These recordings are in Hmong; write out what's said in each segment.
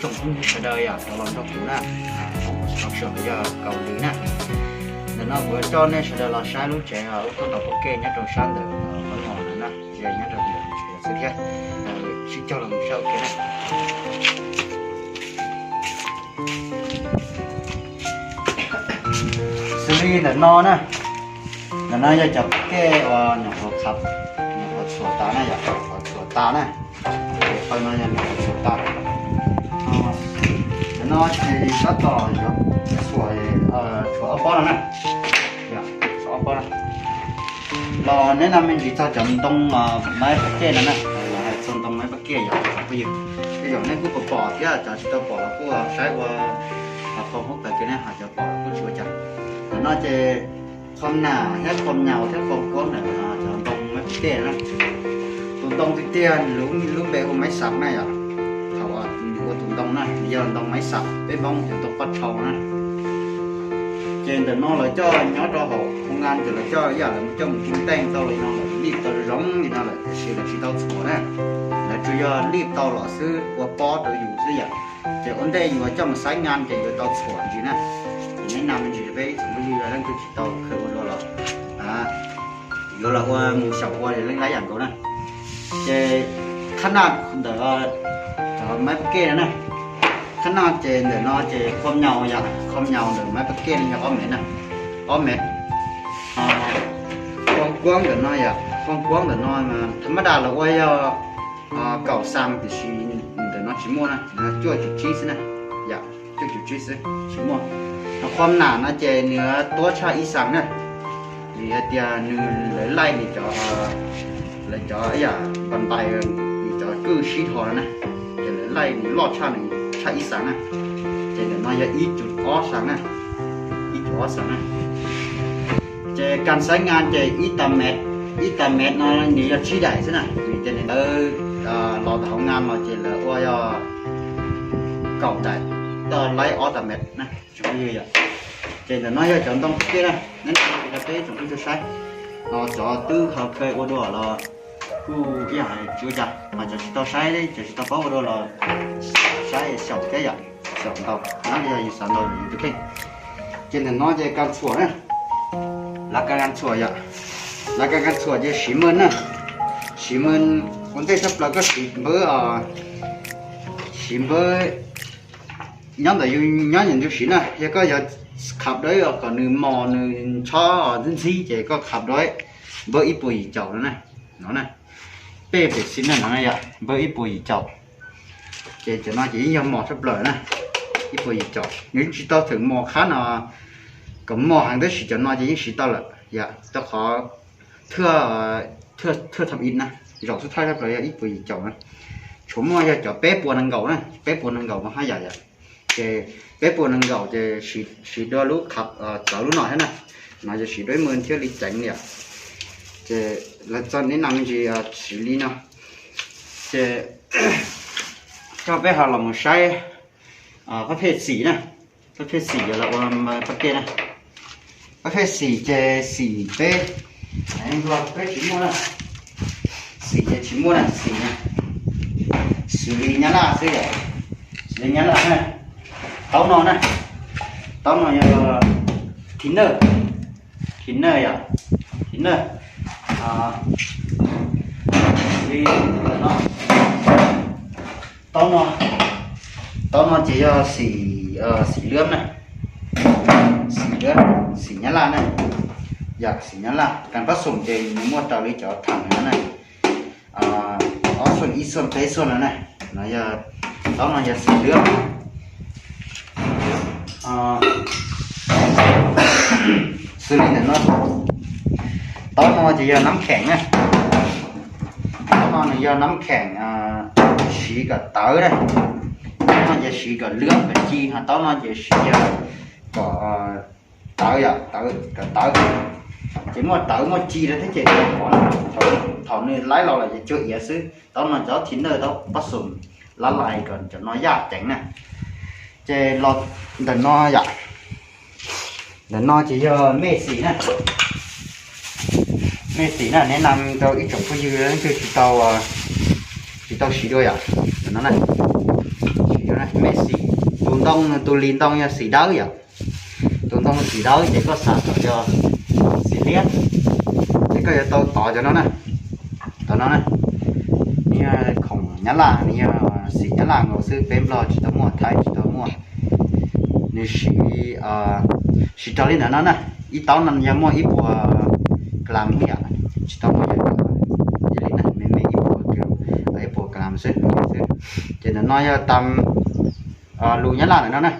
Sawv daws yom, rov los nrog kuv na, tau sawm yog kaum lwm na. Ntawm no kuv coj nej sawv daws los saib lub tsev lub toj nrog pob kej nyob rau sab ntawm qhov no na, nyob rau ntawm xwb thiab. Sib cog los mus saib ua ke na. Xws li ntawm no na, ntawm no yog cov pob kej uas nyuam qhuav qhab, nyuam qhuav txhuam tas na, yog nyuam qhuav txhuam tas na. Qhov no yog nyuam qhuav txhuam tas. Ntawm no ces tab tom yuav txhuam, txhuam ob pob no na. Txhuam ob pob no. Los neb no me ntsis txog cov ntoo maib pob kej no na, hais txog ntoo maib pob kej yog phooj ywg, tej zaum nej kuj pom pom thiab, cov tsis tau pom los kuj saib ua qhov hub pawg kev nej ho cov pom los kuj tsis ua cas. Ntawm no ces qhov nam thiab qhov nyaus thiab qhov kuab ntawm cov ntoo maib pob kej na. Tus ntoo tiag tiag lub npe hu maib xav na yom. Thaum nws ua tus ntoo na, nws yog ntoo maib xav, peb Hmoob tias ntoo poj tshau na. Ces ntawm no lawv coj nyob rau hauv hoo ngan ces lawv coj ib yam lawv coj mus tub teej tau li no lawm, lij tau zoo li no lawm tiam sis lawv tsis tau txhuam na. Lawv tsuas yog lij tau los xwb ua pob rau yus xwb yom. Ces ua ntej yus coj mus xaib ngan ces yuav tau txhuam ntsis na. Ces neb no me ntsis peb ib tsoom phooj ywg leej twg tsis tau khaws ua dua los yuav los ua mus xyaum ua leej laib yam nkaus na. Ces khab naj ntawm cov maib pob kej no na, khab naj ces ntawm no ces khom nyaus yom, khom nyaus ntawm maib pob kej no yog ob mev na, ob mev. Khom kuab ntawm no yom, khom kuab ntawm no mas tha maj das los ua yog kaum xas tiam sis ntawm no tsis muaj na, cuaj cum tsib xwb na, yom, cuaj cum tsib xwb tsis muaj. Khom nam no ces nws tuab tshaj ib xas na, vim hais tias nws lawv laij nws cov, lawv cov yam npas ntais, nws cov kwj sib dhos no na, ces lawv laij nws loj tshaj, nws tshaj ib xas na, ces ntawm no yog ib cum ob xas na, ib cum ob xas na. Ces kas xaiv ngas ces ib tas mev, ib tas mev no nws yog tsib daim xwb na, vim ces nws lawv los tau hauv ngas no ces lawv ua yog kaum daim, toj laib ob tas mev na. Ces ntawm no yog cov ntoo pob kej na, neb no rau peb tsoom phooj ywg saib, cov twb ho khaws ua dua los kuj ib yam tsis ua cas, mas cov tsis tau saib, cov tsis tau paub ua dua los saib xyaum thiab yom, xyaum ntau, nab yog yus xav ntau yus tus kheej. Ces ntawm no ces kas txhuam na, lav kas kas txhuam yom, lav kas kas txhuam ces siv maj na, siv maj, ua ntej tshaj plaws koj siv npawb, siv npawb nyob ntawm yus nyob ntawm yus siv na, yog koj yuav khab dawb kom nws mos nws ntshob ntxhib ntxhib ces koj khab dawb npawb ib puas yim caum no na, no na, peb pem xi na no na yom, npawb ib puas yim caum. Ces cov no ces yeej yog mos tshaj plaws na, ib puas yim caum, nws tsis tau theem mos qhab no kom mos heev tab sis cov no ces yeej siv tau lawm yom, rau qhov thawj tham ib na, zaum xub thawj tshaj plaws yog ib puas yim caum na. Tshuav muaj yog cov peb puas nees nkaum na, peb puas nees nkaum mas haj yam yom. Ces peb puas nees nkaum ces siv dua lub khab txawv lub no thiab na, no yog siv dua ib maj thiaj li ceev li yom. Ces lawv txog neb no me ntsis siv li no. Ces coj peb ho los mus saib pab phej xim na, pab phej xim yuav los ua pab kej na. Pab phej xim ces xim peb, peb tsis muaj na, xim ces tsis muaj na, xim na, xws li nyab laj xwb yom, xws li nyab laj na. Taub no na, taub no yog thinner, thinner yom, thinner. Li no, taub no, taub no ces yog xim, xim lwb na, xim lwb, xim nyab laj na, yog xim nyab laj. Kas pab xoom ces nws muaj raws li cov tham no na, ob xuaj ib xuaj peb xuaj no na, no yog, taub no yog xim lwb. Xws li ntawm no, taub no ces yog nab kheem na, taub no nws yog nab kheem siv kom tawv na, taub no ces siv kom lwb kom ci, ho taub no ces siv yog kom tawv yom, tawv kom tawv. Ces muaj tawv muaj ci rau thiab ces thaum nws laib los lawm ces cuag iav xwb. Taub no cov thinner taub pab xoom lab lais kom cov no yaj ceev na. Ces los ntawm no yom, ntawm no ces yog mej xim na, mej xim na, neb nam rau ib tsoom phooj ywg leej twg tsis tau, tsis tau siv dua yom, ntawm no na, siv Mej xim, tus ntoo, tus lis ntoo yog xim dawb yom. Tus ntoo xim dawb ces koj xav kom yog xim liab, ces koj yuav tau tov cov no na, tov no na. Nws yog khoom Nyab Laj, nws yog xim Nyab Laj nkaus xwb, peb Nplog tsis tau muaj, Thaib tsis tau muaj. Nws siv, siv raws li ntawm no na, ib taub no yog muaj ib puas gram yom, tsis tau muaj yog li me me ib puas gram, ib puas gram xwb xwb. Ces ntawm no yog tam lus Nyab Laj ntawm no na.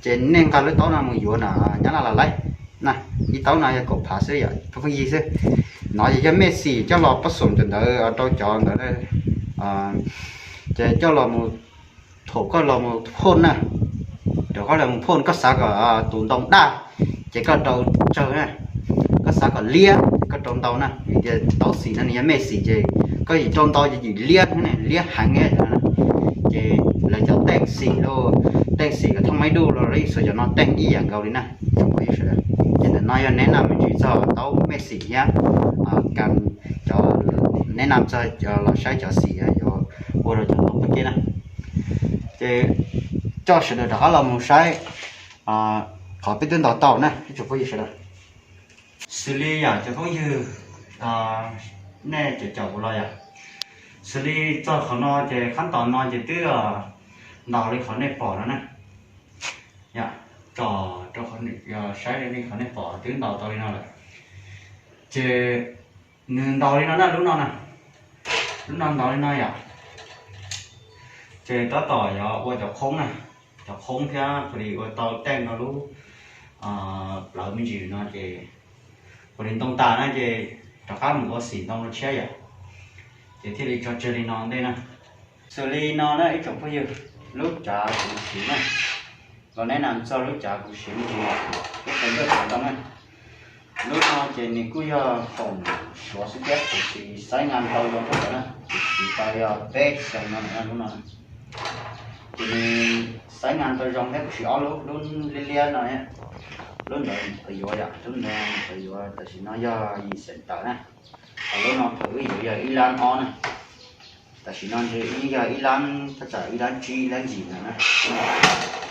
Ces nej nqa lub taub no mus yuav na, Nyab Laj los laib na. Ib taub no yog kaum phav xwb yom, pheej yig xwb. No yog mej xim coj los pab xoom cov ntawd rau cov ntawd, ces coj los mus, thaum koj los mus phoj na, thaum koj los mus phoj koj xav kom tus ntoo daj, ces koj rau tsawg na. Koj xav kom liab koj rau ntau na, vim tias taub xim no nws yog mej xim ces koj yim rau ntau ces yim liab, liab heev. Ces lawv cov teej xim los, teej xim kom thooj maib duj los, lawv yeej xuas cov no teej ib yam nkaus li na. Ces ntawm no yog neb na me ntsis txog taub mej xim thiab, kas, cov, neb na txog los saib cov xim yuav ua rau cov ntoo pab kej na. Ces coj sawv daws rov qab los mus saib qhov peb twb ntaus tau na ib tsoom phooj ywg sawv daws. Xws li yam cov phooj ywg, nej cov caum kuv los yom, xws li txog qhov no ces khab tos no ces twb ntaus li qhov nej pom no na. Yom, tsom rau qhov, saib li qhov nej pom twb ntaus tau li no lawm. Ces nws ntaus li no na, lub no na, lub no ntaus li no yom. Ces tab tom yuav ua cov qhoob na, cov qhoob thiab pus lis ua tau teej rau lub plawv me ntsis no ces pus lis ntoo tas na ces rov qab mus ua xim ntoo rau tshiab yom. Ces thiaj li tso tseg li no ntej na. Xws li no na ib tsoom phooj ywg, lub cav kuv siv na, los neb na txog lub cav kuv siv me ntsis, lub qhov ncauj cav ntoo na. Lub no ces nws kuj yog khoom suav xwb thiab, kuv siv xaiv nqa tau zoo thiab na, kuv siv tau yog peb xyoo no na lub no. Ces nws xaiv nqa tau zoo thiab, kuv siv ob lub, lub liab liab no, lub ntawd tau yuav yom, lub ntawd tau yuav tam sim no yog yim xees tawm na. Ho lub no thaum wb yuav yog ib lab ob na. Tam sim no ntshe yeej yog ib lab, thaj tsam ib lab tsib ib lab ntsis ntawd na.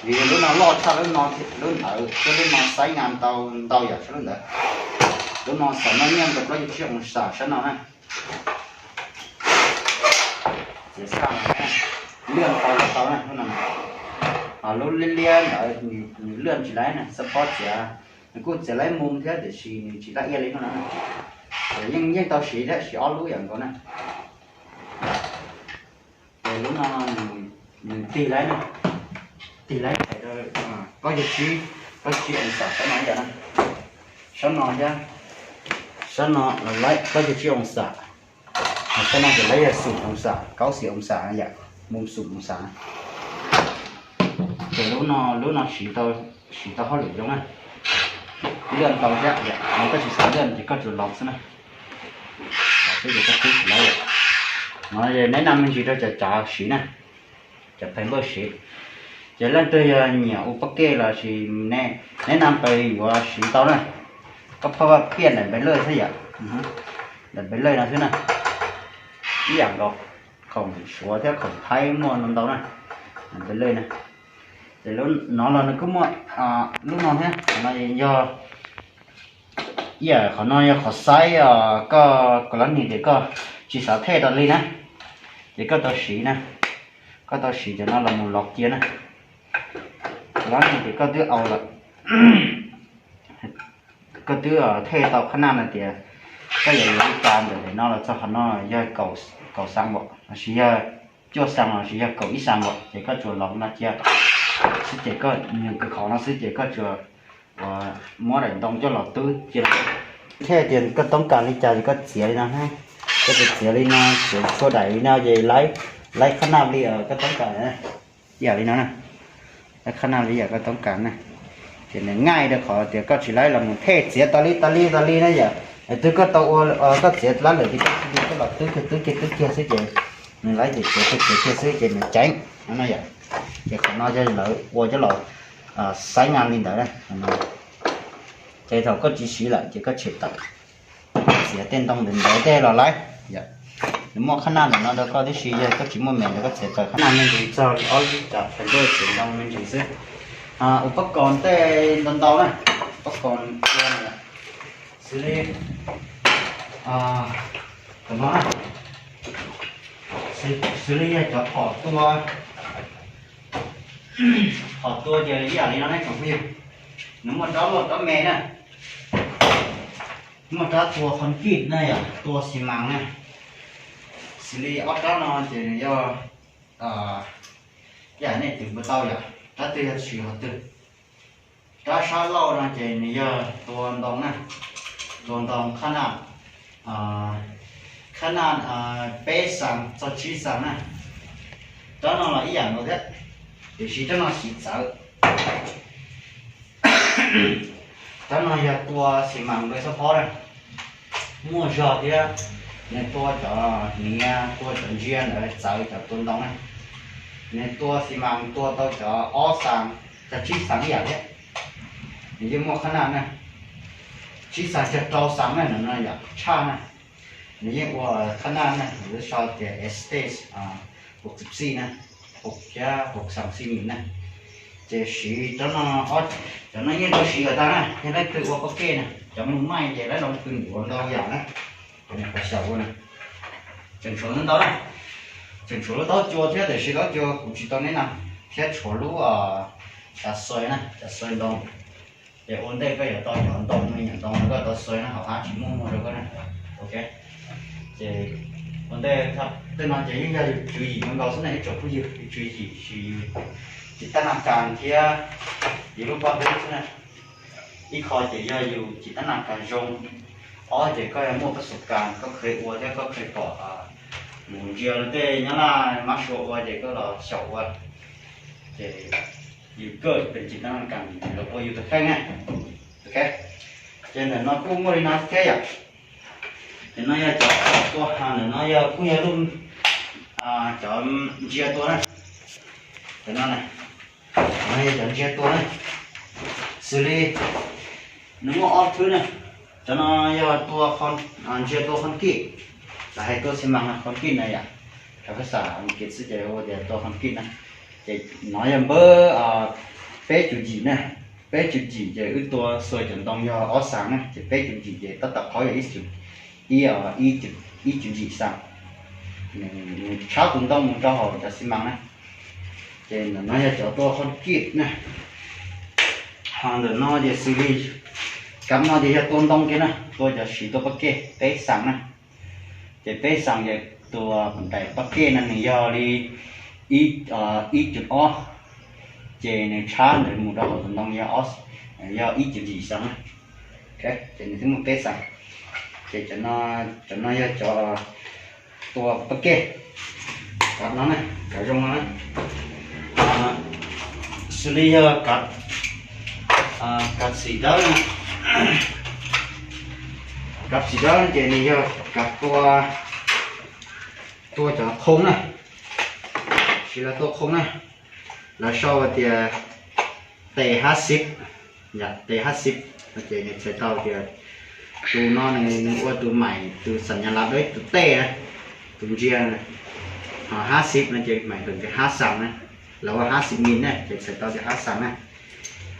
Vim lub no loj tshaj lub no, lub ntawd thiab lub no xaiv nqa tau ntau yam tshaj lub ntawd. Lub no xam maj nyiaj tau plaub caug tsib oo xam sab no na. Txiav xaj no na, lwaj tau los tau na lub no. Ho lub liab liab ntawd nws lwaj tsis laib na, xab pob txiav, nws kuj txiav laib mus thiab tiam sis nws tsis laj iaj li lub no na. Ces yeej yeej tau siv thiab, siv ob lub yam nkaus na. Ces lub no nws tig laib na, tig laib plaub caug tsib, plaub caug tsib oo xam sab no ib yam na. Sab no thiab, sab no los laib plaub caug tsib oo xam. Ho sab no ces laib yog xum oo xam, kaub xim oo xam yom, mus xum oo xam. Ces lub no, lub no siv tau, siv tau hauj lwm zoo na. Lwaj tau thiab, no koj tsis xav lwaj ces koj tsuas los xwb na. Los xwb ces koj twb tsis laib lawm. No neb na me ntsis rau cov tsav siv na, cov pheej npawj siv. Ces leej twg yog nyiam ua pob kej los sis neb na pes yuav siv tau na. Koj phaj vaj piaj daim npe lej xwb yom, daim npe lej no xwb na. Ib yam nkaus, khoom suav thiab khoom thaib muaj ntau ntau na, daim npe lej na. Ces no los nws kuj muaj lub no thiab, no yog ib yam, qhov no yog qhov xaiv, koj, koj lab nis tias koj tsis xav thej tas li na, ces koj tau siv na, koj tau siv cov no los mus lov cia na. Lab nis tias koj twb au lawm, koj twb thej tau qhab naj no tias koj yuav yuav li cas ntawm daim no los txog qhov no yog kaum xaa npaum los sis yog cuaj xaa los sis yog kaum ib xaa npaum ces koj tsuas los no cia xwb ces koj nws kws qhov no xwb ces koj tsuas ua muab daim ntoo coj los twb cia. Thiab tias koj toob kas li cas ces koj txiav li no, koj txiav txiav li no, txiav txhua daim li no ces laib, laib qhab naj li koj toob kas ib yam li no na. Laib qhab naj li yam koj toob kas na. Ces nws nqaij rau qhov tias koj tsis laib los mus thej txiav tas li tas li tas li na yom. Twb koj tau ua, koj txiav lab lawm ces koj cia li coj los twb kiag twb kiag twb kiag xwb ces nws laib ces txiav kiag txiav kiag xwb ces nws ceev no yom. Ces qhov no yog lawv ua coj los xaiv nqa li ntawd na. Ces thaum koj tsis siv lawm ces koj tshem tawm, txiav tej ntoo ntawd ntawd tej los laib yom. Nws muaj khab naj ntawm no rau koj tib si, yog koj tsis muaj mem ntawd koj txiav tawm khab naj me ntsis txog li ob lub tsav fais npawj txiav ntoo me ntsis xwb. Uas pob koos tej ntau ntau na, pob koos ua na, xws li, tam no na, xws li yog cov phom tua, phom tua ces ib yam li no ne tsoom phooj ywg. Nws muaj rab luaj rab me na, muaj rab tua qhov kij na yom, tua xi mas na, xws li ob rab no ces nws yog, yam nej twv npua tau yom, rab twg yog tshwm qhov twg. Rab sab laug no ces nws yog tua ntoo na, tua ntoo khab naj, khab naj peb xas txog tsib xas na. Rab no los ib yam nkaus thiab, tiam sis rab no siv txawv. Rab no yog tua xi mas rau xob phob na, muaj zog thiab. Nws tua cov hniav, tua cov ntsia ntawd txawv cov tua ntoo na. Nws tua xi mas tua tau cov ob xas, cov tsib xas ib yam thiab. Nws yeej muaj khab naj na, tsib xas txog rau xas na, no yog tshaj na. Nws yeej ua khab naj na, lawv sau tias Estes hauv xi na, thiab hauv xas xi mis na. Ces siv cov no, cov no yeej tau siv kom tag na, yog leej twg ua pob kej na, cov me maij ces lawv loo pw ntuav ntau yam na. Cov no qhov xyaum ua na, tseem tshuav ntau na, tseem tshuav lub taub cua thiab, tiam sis taub cua kuv tsis tau neb na, thiab tshuav lub, cov xaws na, cov xaws ntoo. Ces ua ntej koj yuav tau cov ntoo me nyuam ntoo koj tau xaws na, hauv hav tsis muaj muag rau koj na. Ok, ces ua ntej, tej no ces yeej yog yus tswv yim nkaus xwb na ib tsoom phooj ywg, yus tswv yim, yus tsis tab naj kas thiab yus lub paj hub xwb na. Ib qho ces yog yus tsis tab naj kas zoo, ob ces koj yog muaj pab xus kas koj kheev ua thiab koj kheev pom mus ntsia lawv tej nyob laj mab sua ua ces koj los xyaum ua, ces yus kawj pes tsis tab naj kas los ua yus tus kheej na. Ok, ces ntawm no kuj muaj li no thiab yom. Ntawm no yog cov tua, ntawm no yog kuj yog lub, cov ntsia tua na. Ntawm no, no yog cov ntsia tua na, xws li nws muaj ob thwb na. Cov no yog tua, ntsia tua qhov kij, lawv hais tua xi mas qhov kij na yom. Cov phas xas Askiv xwb ces hu tias tua qhov kij na. Ces no yog npawb peb cum yim na, peb cum yim ces wb tua xaws cov ntoo yog ob xas na, ces peb cum yim ces tab tom qhov yog ib, ib cum yim xas, nws tshab tus ntoo mus rau hauv cov xi mas na. Ces ntawm no yog cov tua qhov kij na. Ho ntawm no ces xws li, kav no ces yog tua ntoo kiag na, tua cov siv tua pab kej peb xas na. Ces peb xas ces tus nraim pab kej no nws yog li ib cum ob, ces nws tshab ntawd mus rau hauv tus ntoo yog, yog ib cum yim xas na. Ces nws twb muaj peb xas. Ces cov no yog cov tua pab kej, kav no na, kav zoo no na. Xws li yog kav, kav xim dawb, kav xim dawb ces nws yog kav tua, tua cov qhoo na, siv los tua qhoo na. Lawv sau tias tes hab xib, tes hab xib, ces nws txhais tau tias tus no nws ua tus maim tus xam nyas lav dawb tus tej na, tus ntsia na. Ho hab xib no ces maim tus tias hab xas na, lawv ua hab xib mis na ces txhais tau tias hab xas na.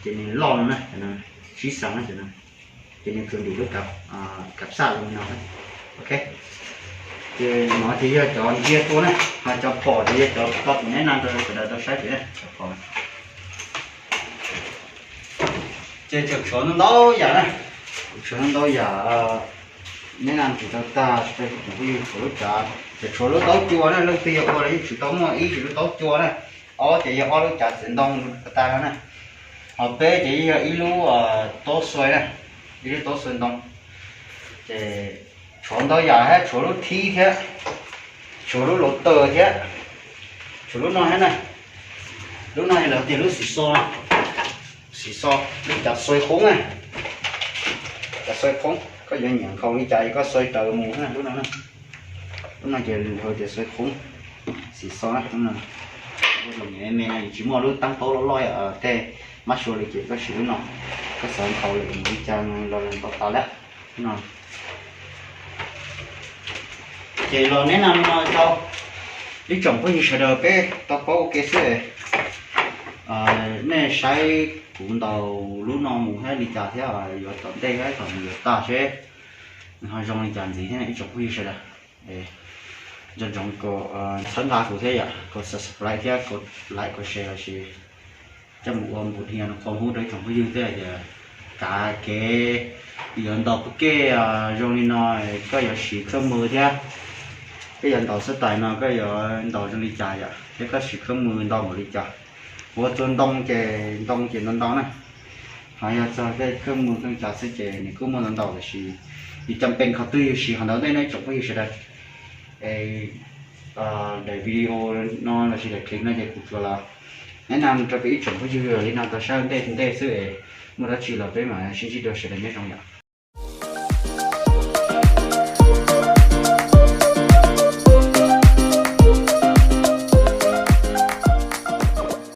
Ces nws loj no na, tsib xas na, ces nws kawg ntim lub kav xaj li no. Ok, ces no ces yog cov ntsia tua na, ho cov phom ces yog cov tau tus neb na rau sawv daws tau saib pem na, cov phom. Ces tseem tshuav ntau yam na, tshuav ntau yam, neb na tsis tau tag, tsis tau tsis tau tshuav lub cav, ces tshuav lub taub cua na, leej twg yog ua los yeej tsis tau muaj ib ces lub taub cua na. Ob ces yog ob lub cav txiav ntoo tas no na. Ho peb ces yog ib lub taub xua na, ib lub taub xua ntoo. Ces tshuav ntau yam thiab, tshuav lub thib thiab, tshuav lub laus taws thiab, tshuav lub no thiab na. Lub no lawv tias lub xim xo, xim xo, lub cav xua qhoob na, cav xua qhoob, koj yuav nyiam nkhaus li cas es koj xua raws mus na lub no. Lub no ces lawv tias xua qhoob, xim xo na. Lub no me me no tsis muaj lub tab taub loj loj tej mab sua li ces koj siv lub no, koj xav nkhaus li mus li cas los tau tas lawm. Lub no Ces los neb no no tau ib tsoom phooj ywg sawv daws peb tau paub ua ke xwb. Nej saib kuv ntaus lub no mus thiab li cas thiab yuav tom ntej thiab thaum nws yuav tag seb nws ho zoo li cas ntxiv thiab ib tsoom phooj ywg sawv daws. Nco ntsoov kom txhawb nqa kuv thiab yom, kom subscribe thiab kom like kom share los sis coj mus ua npus dhia no qhov hub rau ib tsoom phooj ywg thiab tias kav kev yuav ntaus pug kej zoo li no, koj yuav siv khab mws thiab, koj yuav ntaus xab tais no koj yuav ntaus zoo li cas yom, thiab koj siv khab mws ntaus npaum li cas. Ua txog ntoo ces ntoo ces ntau ntau na, ho yog txog tej khab mws koj cas xwb ces nws kuj muaj ntau ntau tiam sis yus cam pees qhov twg yus siv qhov ntawd ntej no ib tsoom phooj ywg sawv daws. Es daim video no los sis daim clip no ces kuv tsuas los neb na rau peb ib tsoom phooj ywg li no tau saib ntej ntej xwb es muaj dab tsi los peb mam sib ntsib dua sawv daws nyob zoo yom.